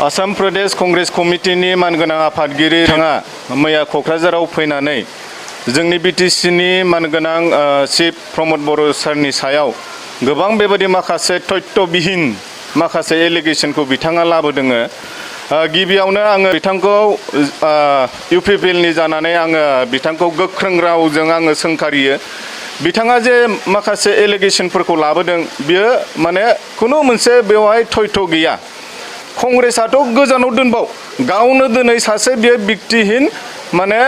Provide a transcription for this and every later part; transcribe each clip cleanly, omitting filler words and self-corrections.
आसाम प्रदेश कंग्रेस कमिटिनि मानगोनां आफादगिरि बिथाङा मैया क'क्राझाराव फैनानै जोंनि बिटिसिनि मानगोनां चिफ प्रमद बर' सारनि सायाव गोबां बेबायदि माखासे तथ्यबिहीन माखासे एलिगेशनखौ बिथाङा लाबोदों। गिबियावनो आङो बिथांखौ इउपिपिएलनि जानानै आङो बिथांखौ गोख्रों रावजों आङो सोंखारियो। बिथाङा जे माखासे एलिगेशनफोरखौ लाबोदों बियो माने खुनु मोनसे बेवहाय तथ्य गैया। कंग्रेसआथ' गोजानाव दोनबाव गावनो दिनै सासे बियो बिक्तिहीन माने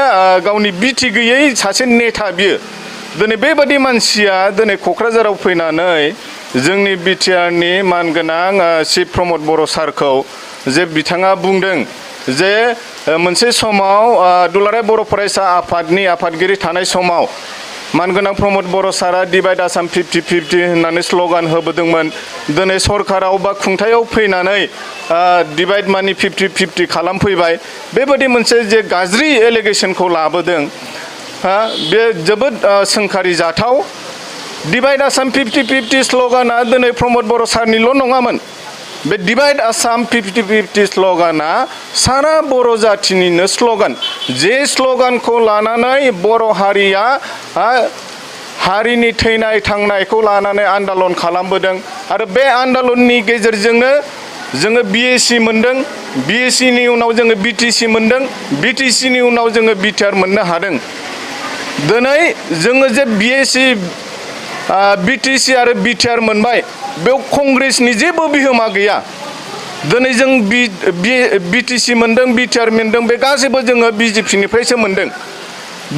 गावनि बिटि गैयै सासे नेता बियो। दिनै बेबादि मानसिया दिनै क'क्राझाराव फैनानै जोंनि बिटिआरनि मानगोनां चिफ प्रमद बर' सारखौ जे बिथाङा बुंदों जे मोनसे समाव दुलाराय बर' फरायसा आफादनि आफादगिरि थानाय समाव मानगोनां प्रमद बर' सारा डिभाइड आसाम 50-50 होननानै स्ल'गान होबोदोंमोन। दिनै सरकाराव बा खुंथायाव फैनानै डिभाइड मानि 50-50 खालामफैबाय। बेबादि मोनसे जे गाज्रि एलिगेशनखौ लाबोदों बे जोबोद सोंखारि जाथाव। डिभाइड आसाम 50-50 स्ल'गाना दिनै प्रमद बर' सारनिल' नङामोन। बे डिभाइड आसाम 50-50 स्ल'गाना सारा बर' जाथिनिनो स्ल'गान। जे स्ल'गानखौ लानानै बर' हारिया हारिनि थैनाय थांनायखौ लानानै आन्दालन खालामबोदों आरो बे आन्दालननि गेजेरजोंनो जोङो बिएसि मोनदों। बिएसिनि उनाव जोङो बिटिसि मोनदों। बिटिसिनि उनाव जोङो बिटिआर मोननो हादों। दिनै जोङो जे बिएसि बिटिसि आरो बिटिआर मोनबाय बेयाव कंग्रेसनि जेबो बिहोमा गैया। दिनै जों बिटिसि मोनदों बिटिआर मोनदों बे गासैबो जोङो बिजेपिनिफ्रायसो मोनदों।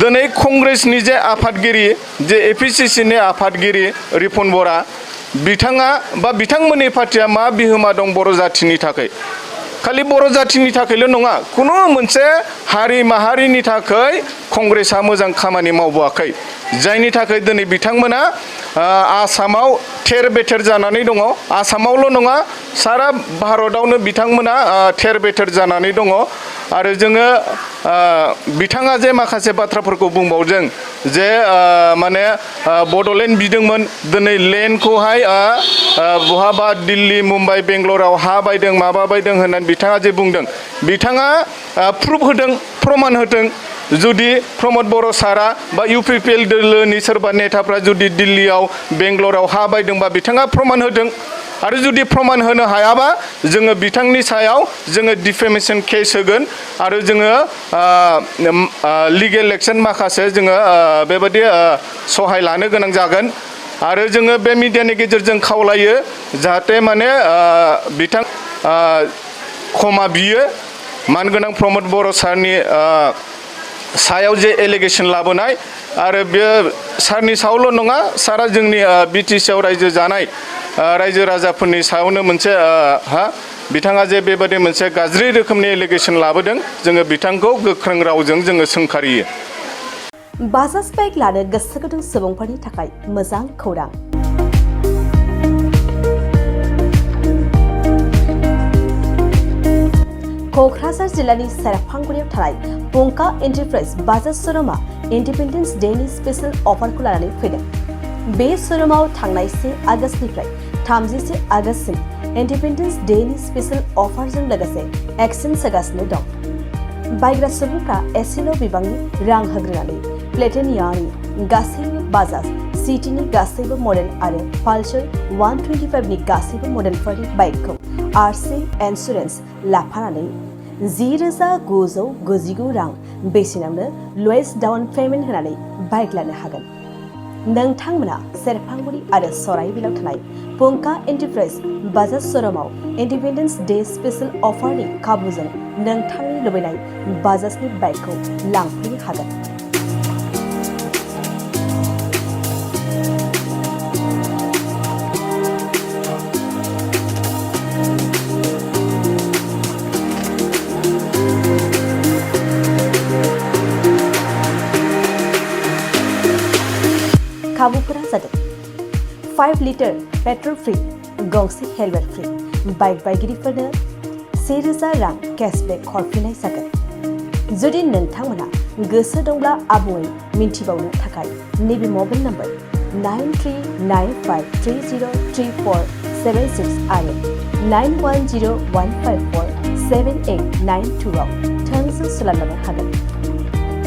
दिनै कंग्रेसनि जे आफादगिरि जे एपिसिसिनि आफादगिरि रिपुन बरा बिथाङा बा बिथांमोननि पार्टिया मा बिहोमा दं बर' जाथिनि थाखाय? खालि बर' जाथिनि थाखायल' नङा, खुनु मोनसे हारि माहारिनि थाखाय कंग्रेसआ मोजां खामानि मावबोआखै। जायनि थाखाय दिनै बिथांमोना आसामाव थेर बेथेर जानानै दङ। आसामावल' नङा सारा भारतआवनो बिथांमोना थेर बेथेर जानानै दङ। आरो जोङो बिथाङा जे माखासे बाथ्राफोरखौ बुंबावदों जे माने बड'लेण्ड बिदोंमोन दिनै लेन्डखौहाय बहाबा दिल्ली मुम्बाइ बेंगलराव हा बायदों माबा बायदों होननानै बिथाङा जे बुंदों बिथाङा प्रुफ होदों, प्रमाण होदों। जुदि प्रमद बर' सारा बा इउपिपिएल दोलोनि सोरबा नेताफ्रा जुदि दिल्लीयाव बेंगलराव हा बायदोंबा बिथाङा प्रमाण होदों। आरो जुदि प्रमाण होनो हायाबा जोङो बिथांनि सायाव जोङो डिफेमेशन केस होगोन आरो जोङो लिगेल एक्शन माखासे जोङो बेबायदि सहाय लानो गोनां जागोन। आरो जोङो बे मिडियानि गेजेरजों खावलायो जाहाथे माने बिथां क्षमा बियो मानगोनां प्रमद बर' सारनि सायाव जे एलिगेशन लाबोनाय आरो बेयो सारनि सायावल' नङा सारा जोंनि बिटिसिआव रायजो जानाय रायजो राजाफोरनि सायावनो मोनसे बिथाङा जे बेबायदि मोनसे गाज्रि रोखोमनि एलिगेशन लाबोदों जोङो बिथांखौ गोख्रों रावजों जोङो सोंखारियो। बाजाज बाइक लानो गोसो गुदुं सुबुंफोरनि थाखाय मोजां खौरां। क'क्राझार जिल्लानि सेरफांगुरियाव थानाय पंका एन्टारप्राइज बाजाज श'रुमआ इन्डिपेन्डेन्स डेनि स्पेशल अफारखौ लानानै फैदों। बे श'रुमाव थांनाय 1 आगस्तनिफ्राय 31 आगस्तसिम इन्डिपेन्डेन्स डेनि स्पेशल अफारजों लोगोसे एक्सचेन्ज होगासिनो दं। बायग्रा सुबुंफ्रा एसेल' बिबांनि रां होग्रोनानै प्लेटिनियानि गासैबो बाजाज सिटिनि गासैबो मडेल आरो पालसार 125नि गासैबो मडेलफोरनि बाइकखौ आरसि इन्सुरेन्स लाफानानै 10,999 रां बेसेनावनो लवेस्ट डाउन पेमेन्ट होनानै बाइक लानो हागोन। नोंथांमोना सेरफांगुरि आरो सराइबिलाव थानाय पंका एन्टारप्राइज बाजाज श'रुमाव इन्डिपेन्डेन्स डे स्पेशल अफारनि खाबुजों नोंथांनि लुबैनाय बाजाजनि बाइकखौ लांफैनो हागोन। खाबुफोरा जादों 5 लिटार पेट्रल फ्री, गंसे हेलमेट फ्री, बाइक बायगिरिफोरनो 1,000 रां केशबेक हरफिननाय जागोन। जुदि नोंथांमोना गोसो दंब्ला आबुङै मिन्थिबावनो थाखाय नैबे मबाइल नम्बर 9395303476 आरो 910154 7892 आव थोंजों सोलायलांनो हागोन।